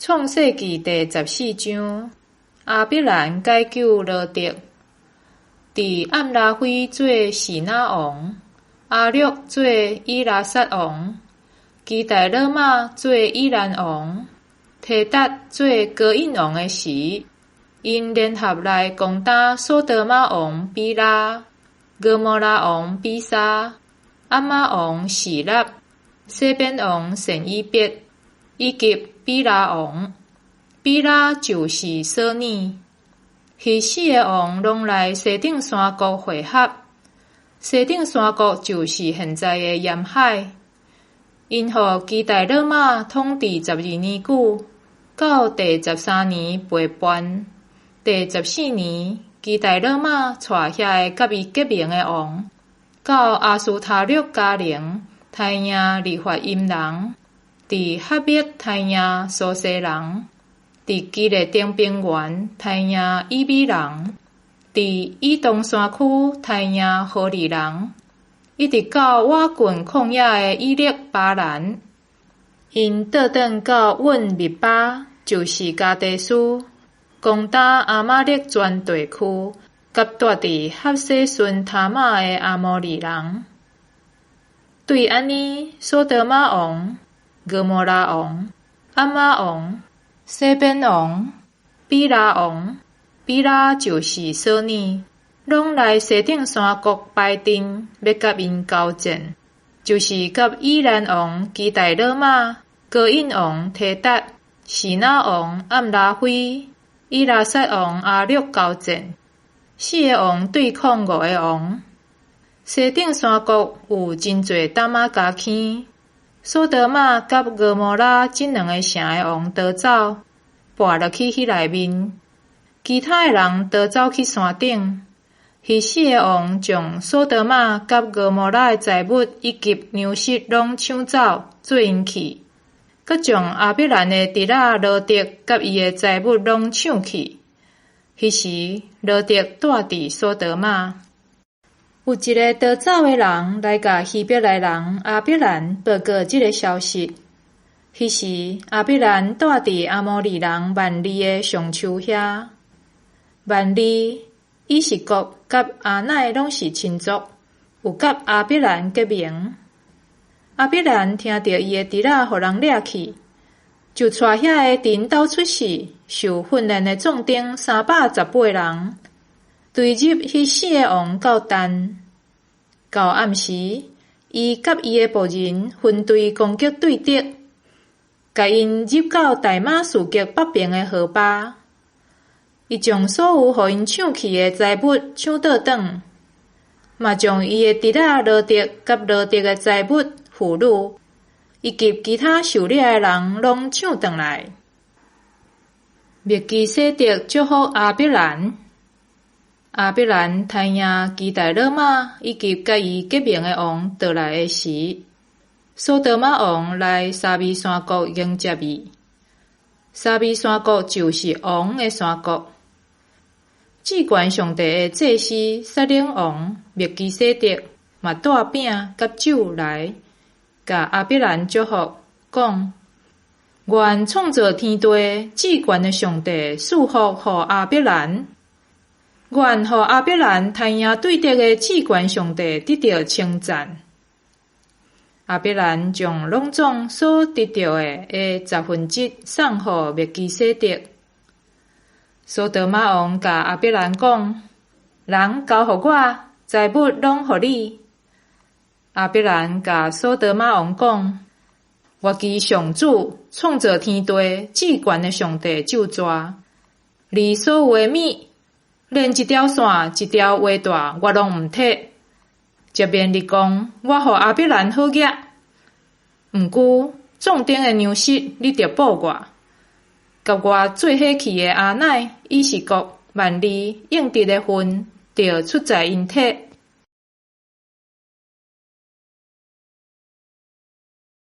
創世記第十四章，亞伯蘭解救羅得。佇暗拉斐做示拿王，亞略做以拉撒王，基大羅瑪做以蘭王，提達做哥印王的時，𪜶聯合來攻打所多瑪王比拉、蛾摩拉王比沙、暗瑪王示納、洗便王示米別，以及比拉王。比拉就是索耳。彼四个王攏來西頂山谷會合。西頂山谷就是現在的鹽海。𪜶予基大羅瑪統治12年久，到第十三年背叛。第十四年，基大羅瑪帶遐个佮伊結盟的王，到亞斯他錄迦寧刣贏利乏音人，佇哈密刣贏蘇西人，佇基列丁平原刣贏以米人，佇以東山區刣贏何利人，一直到倚近曠野的以勒巴蘭。𪜶倒轉到穩密巴，就是加低斯，攻打亞瑪力全地區，佮蹛佇合洗順他瑪的亞摩利人。對按呢，所多瑪王、蛾摩拉王、暗瑪王、洗便王、比拉王，比拉就是索耳，攏來西頂山谷擺陣，欲佮𪜶交戰，就是佮以蘭王基大羅瑪、哥印王提達、示拿王暗拉斐、以拉撒王亞略交戰。四个王對抗五个王。西頂山谷有真濟擔仔加坑，所多瑪佮蛾摩拉這兩个城的王逃走，跋落去彼內面，其他的人逃走去山頂。彼四个王將所多瑪佮蛾摩拉的財物以及糧食攏搶走，做𪜶去，閣將亞伯蘭的侄仔羅得佮伊的財物攏搶去。彼時，羅得蹛佇所多瑪。有一个逃走的人來共希伯來人亞伯蘭報告這个消息。彼時，亞伯蘭蹛佇亞摩利人幔利的橡樹遐。幔利、以實各佮阿乃攏是親族，有佮亞伯蘭結盟。亞伯蘭聽著伊的侄仔予人掠去，就帶遐个佇𪜶兜出世、受訓練的壯丁318人，追入彼四个王到但。到暗時，伊佮伊的僕人分隊攻擊對敵，共𪜶入到大馬士革北爿的何巴。伊將所有予𪜶搶去的財物搶倒轉，嘛將伊的侄仔羅得佮羅得的財物、婦女，以及其他受掠的人攏搶轉來。麥基洗德祝福亞伯蘭。亞伯蘭刣贏基大羅瑪以及佮伊結盟的王倒來的時，所多瑪王來沙微山谷迎接伊。沙微山谷就是王的山谷。至懸上帝的祭司撒冷王麥基洗德嘛帶餅佮酒來，共亞伯蘭祝福，講：願創造天地至懸的上帝賜福予亞伯蘭。願予亞伯蘭刣贏對敵的至懸上帝得著稱讚。亞伯蘭將攏總所得著的1/10送予麥基洗德。所多瑪王共亞伯蘭講：人交予我，財物攏予你。亞伯蘭共所多瑪王講：我求上主創造天地至懸的上帝咒詛，你所有的物，連一條線、一條鞋帶，我攏毋提。這面日講，我予亞伯蘭好額，毋過壯丁的糧食，你著補我。佮我做伙去的阿乃、以實各、幔利應得的份，著出在𪜶提。